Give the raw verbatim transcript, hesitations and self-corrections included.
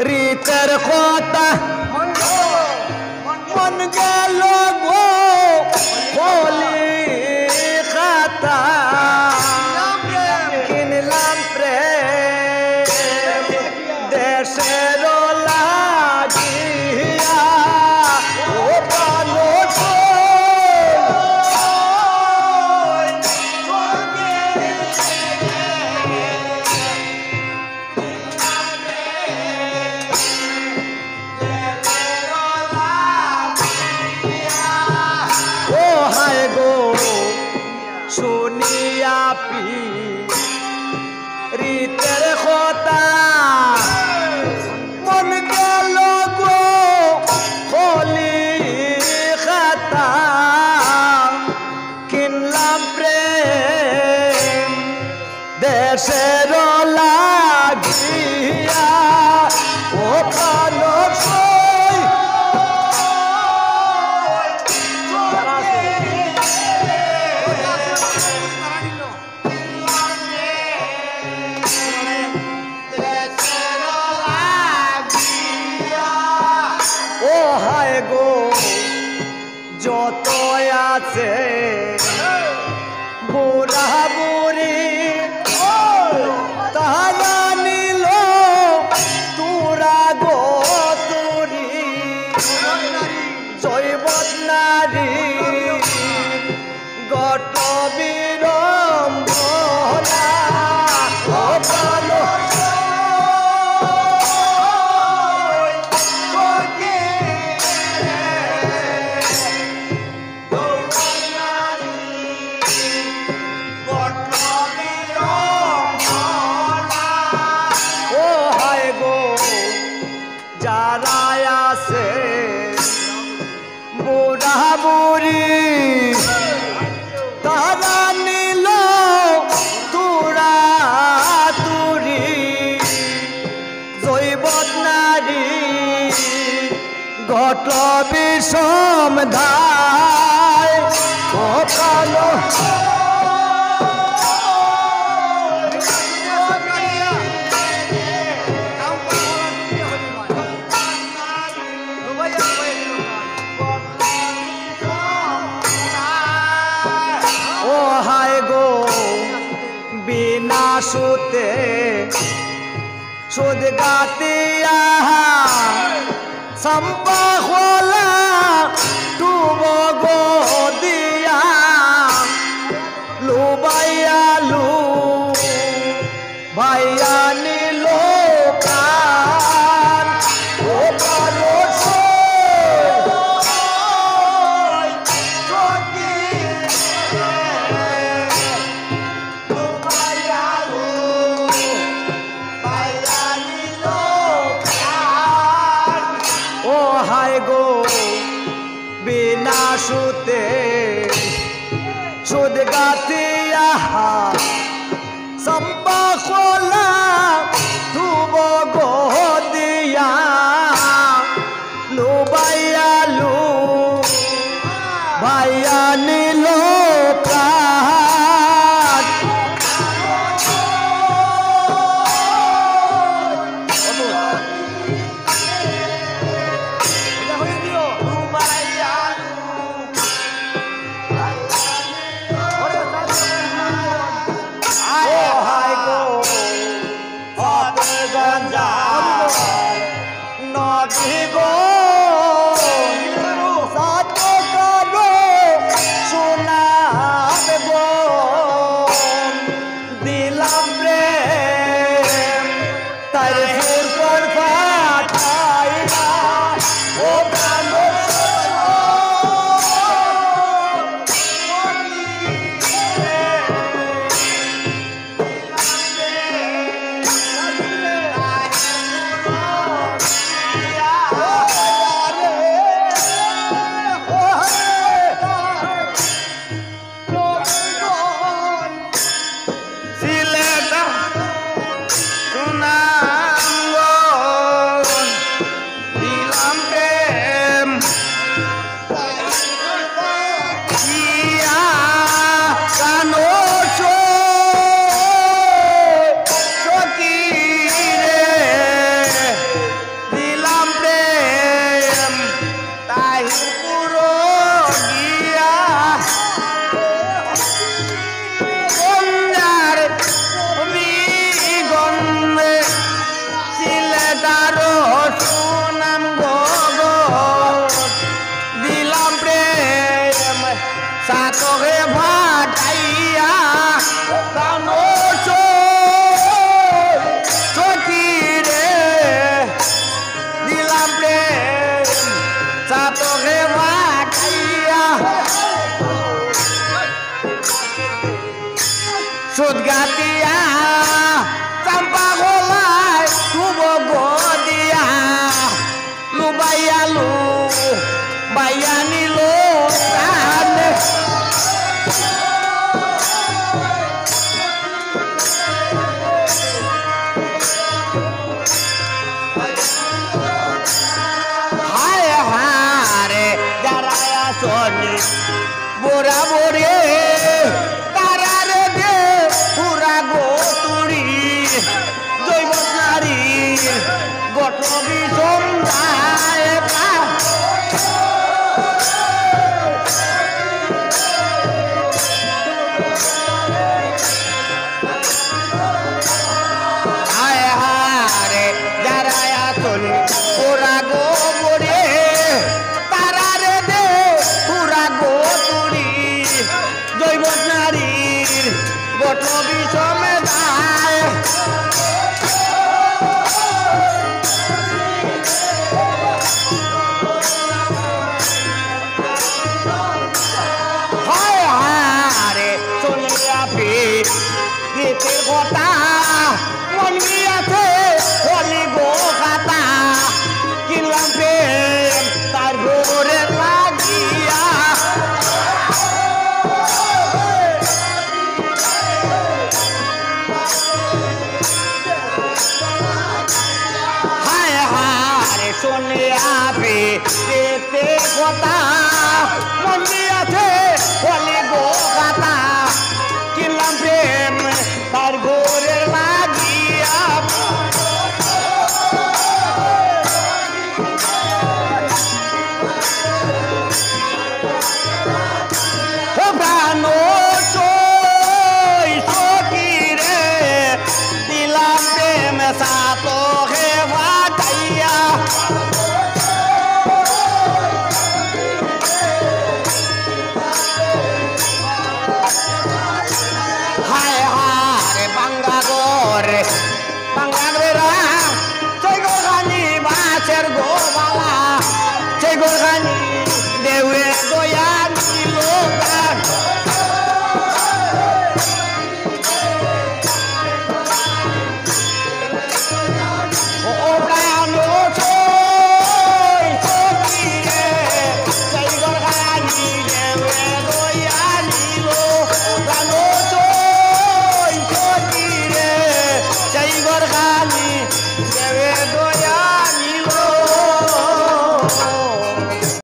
রীতের কথা মন গেল গো কলিকাতা, কিনলাম প্রেম দেশের লাগিয়া। ও প্রাণ ও হায় গো, শুনিয়া পীড়িতের কথা, মন গেল গো কলিকাতা, কিনলাম প্রেম দেশের লাগিয়া। ও প্রাণ সই ও হায় গো, যত আছে বুড়া বুড়ি, তারা নিল তুরা গো তুরি। জৈবত নারী ঘটল বিড়ম্বনা। ও প্রাণ ও হায় গো, যারা আছে বুড়া বুড়ি, তারা নিল তুরা তুরি। জৈবত নারী ঘটল বিষম দায়। ও প্রাণ ও হায় গো, বিনা সুদে সুদ গাতিয়া, সম্পা খোলা টুবো গো দিয়া, লুবাইয়া লু ভাইয়া নিল প্রাণ। ও প্রাণ সই ও হায় গো, বিনা সুদে সুদ গাতিয়া, সম্পা খোলা টুবো গো দিয়া, লুবাইয়া লু ভাইয়া নিল প্রাণ। ও হায় গো, ফতেগঞ্জ নবী গো, সাত কালো সুনাম গো, দিলাম প্রেম তার ফুরফুর পাঠাইয়া। ও প্রাণ সিলেট সুনামগঞ্জ দিলাম প্রেম গাতিয়া, চাম্পা গলায় তুব গদিয়া, লুবাইয়া লু বাইয়া নিল প্রাণে। হায় হারে, যারা আসনি বরাবরে, তারারে দে পুরা গো তুড়ি। জৈবত নারীর গঠন বিষম দায় পা। হায় হারে, যারা আসনি পুরা গো বরে, তারারে দে পুরা গো তুড়ি। জৈবত নারীর গঠন বিষমে যায়। হায় হারে, শুনিয়া পি রীতির কথা, মন গিয়াছে হলি গো খাতা। কিনলাম প্রেম তার ঘরে লাগিয়া। হায় হারে, শুনিয়া পি রীতির কথা, মন গিয়াছে